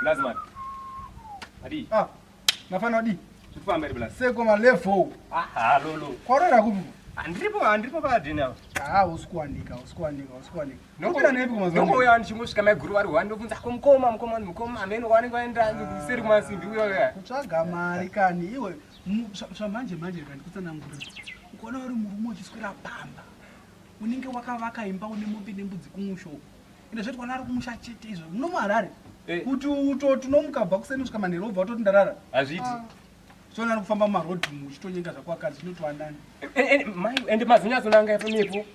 Blazman. Adi. Ah, mafana adi. Tikufamba iri blaz. Seko ma level. Ah, ah lolo. Kwarora kupi? Andiripo, andiripo pa dina. Ah, usikuwanika, usikuwanika, usikuwanika. Nokupira nepi kumazuva? Nokouya ndichingosvika maiguru vari one ndobvunza ko mukoma, mukoma, mukoma ameno kwanenge vaenda kuseri kumasimbi uya uya. Kutsvaga mari kani iwe zvamanje manje rega ndikutsanangurire. Ukaona uri murume uchiswera pamba unenge wakavaka imba une mombe nembudzi kumusha uko. Ende zvoti kwana ari kumusha chete izvo muno muHarare. Eh. Kuti utoti unomuka bva kuseni kusvika manheru wobva watoti ndarara. Hazviiti. Ah. Chiona ari kufamba mumarodhi umu uchitonyenga zvako vakadzi zvinotowanani. Eh, eh, mai ende mazonyatsonanga ipo nepo.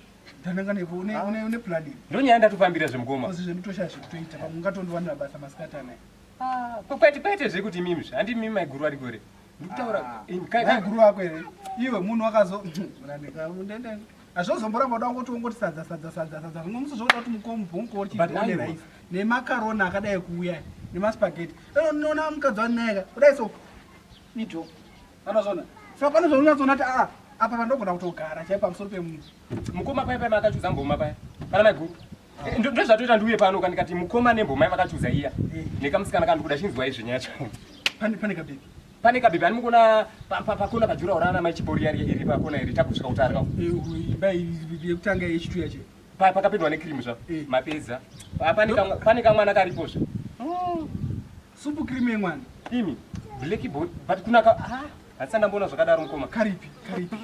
Ndananga nepo une une une plan iri. Ndonyaya ndatofambira zvemukoma. Kozi zvenditoshaya zvekutoita pamwe ungatondiwanira basa masikati anaya. Ah, kwete kwete zvekuti imimi zve. Handi imimi maiguru ariko here? Ndikutaura Ah, kai maiguru wako here? Iwe munhu wakazo urandika undende. Hazvozomboramba uda kungoti ungoti sadza sadza sadza sadza. Zvimwe musi zvokuda kuti mukombonko But chidone aiwa. rice nemakaroni akadai kuuya nemaspaghetti. Unoona mukadzi waneka kudai so. Mito. Anozona. Saka pane zvaunonyatsoona kuti ah apa pandogona kutogara chaipo pamusoro pemunhu. Mukoma paya paya makachuza mboma paya. Pana maiguru. Eh, Ndozvatoita ndiuye pano ka ndikati mukoma nemboma yavakachuza iya. Eh. Nekamusikana kandikuda chinzwa izvi nyaya yacho. Pane pane kabhebhi. Pane kabhebhi ani mukuona pakona pajura urana mai chibori yari iri pakona iri takusvika kutare ka. Eh, imba yekutanga yechitu yacho. Pakapindwa necream zva. Eh. Mapedza. Pa- Pane kamwa pane kamwana karipo zve. Supu cream yemwana. Imi black board but kunaka ah handisati ndamboona zvakadaro mukoma. Karipi, karipi.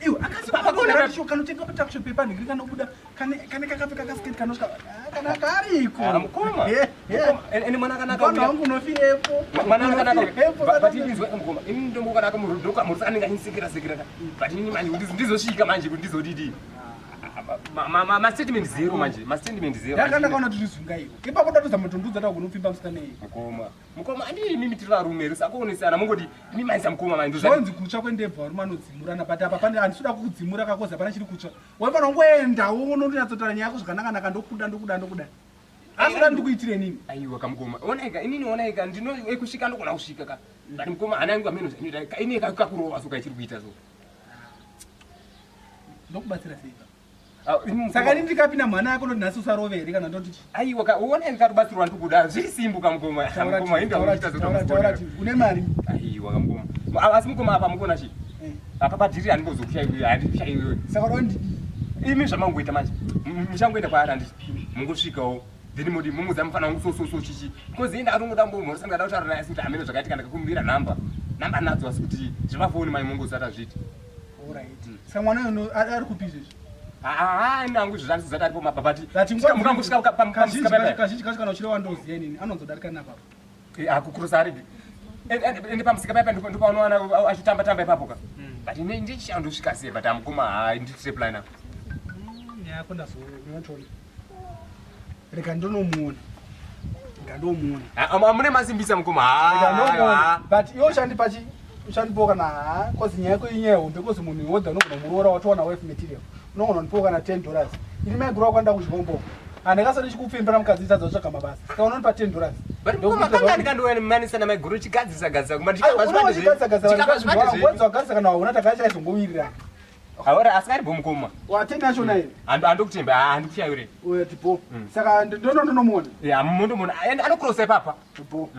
Iwe akasi Pakona pakona kanotenga patakusho pepa ndigiri kanobuda kane kane kakapfeka kasiketi kanosvika ah, kana kariko. Ah, mukoma. Eh, eh. Mukoma, ene mwana akanaka Mwana uya. wangu unofirepo. Mwana akanaka Unofirepo, but inzwa mukoma. Ini ndombokanaka murudo murudo anenge achindisekera sekera ka. But ini manje kuti ndizosvika manje kuti ndizodidi. Ma statement zero manje, ma statement zero. Ndakanda kaona tiri zunga iwe. Ipapo ndatodza mutundudza takunopfimba musikana iye. Mukoma. Mukoma andi imimi tiri varume here sakuonesana mungoti imi maisa mukoma manje ndozva. Zvonzi kutsva kwendebvu varume anodzimurana but apa pane handisi kuda kukudzimura kakozi hapana chiri kutsva. Waifanira kungoenda unonyatsotaura nyaya yako zvakanaka-naka ndokuda ndokuda ndokuda. Asi uda ndikuitire nini? Aiwa kamukoma. Onaika inini onaika ndino kusvika ndogona kusvika ka. But mukoma hana yangu ameno zvinoita. Ini kakurova so kaichiri kuita so. Ndokubatsira sei? Ah, imi Saka mukoma- ini ndikapinda mwana yako ndoti nhasi usarove here kana ndoti chii? Aiwa ka uona ndikarubatsirwa ndikuda zviri simbu kamukoma. Taura Mukoma ti- inda taura uchiita ti- taura- taura zvokuita. ti, une mari. Aiwa kamukoma. Ah, Asi mukoma apa mukona chi? Eh. Apa padhiri handimbozokushaiwi handikushaiwi. Saka uda ndidii? Imi zvamangoita manje. Muchangoenda kwaari handiti. Mungosvikawo. Then modi mumudza mufana wangu so so so chichi. Because enda atongoda mbomhoresa ndikada kutaura naye asi kuti hameno zvakaitika ndakakumbira namba. Namba nadzo asi kuti zvemafoni mai mungozata zviiti. Alright. Saka mwana uyu ari kupi izvezvi? Ah, ah, nangu izvo zvandisi zvati aripo mabhabhati. But nguva Mukangosvika pamusika kazhinji paya. kazhinji kacho kana uchireva ndoziya inini anonzodarika napapo. Akukurusa ari. Ende pamusika paya ndipo paunowana achitamba tamba ipapo ka. But ine ndichandosvika sei but amukoma ha nditire plan apa. Nyaya yako ndazoona. Rega ndonomuona. Rega ndomuona. Amune masimbisa mukoma. Rega ndomuona. Ha. But iwe uchandipa chi uchandipawo kana ha cause nyaya yako inyaya hombe cause munhu wodha unogona kumuroora watowana wife material. Unogona kundipawo kana $10. Ini maiguru wako anoda kuzvombo. Handakasati chikupfimbira mukadzi itadza kutsvaga mabasa. Saka unonipa $10. But mukoma kanga ndikandomanisa namaiguru chigadzisa gadzisa kuma Wanzi wagadzisa kana waona takachaizongowirirana. Haora asi ari bomukoma. Watenda yacho naye. Andokutemba handikushayure. Uye tipo. Saka ndononomuona. Ya mundomuona. Anokrosa ipapa. Tipo.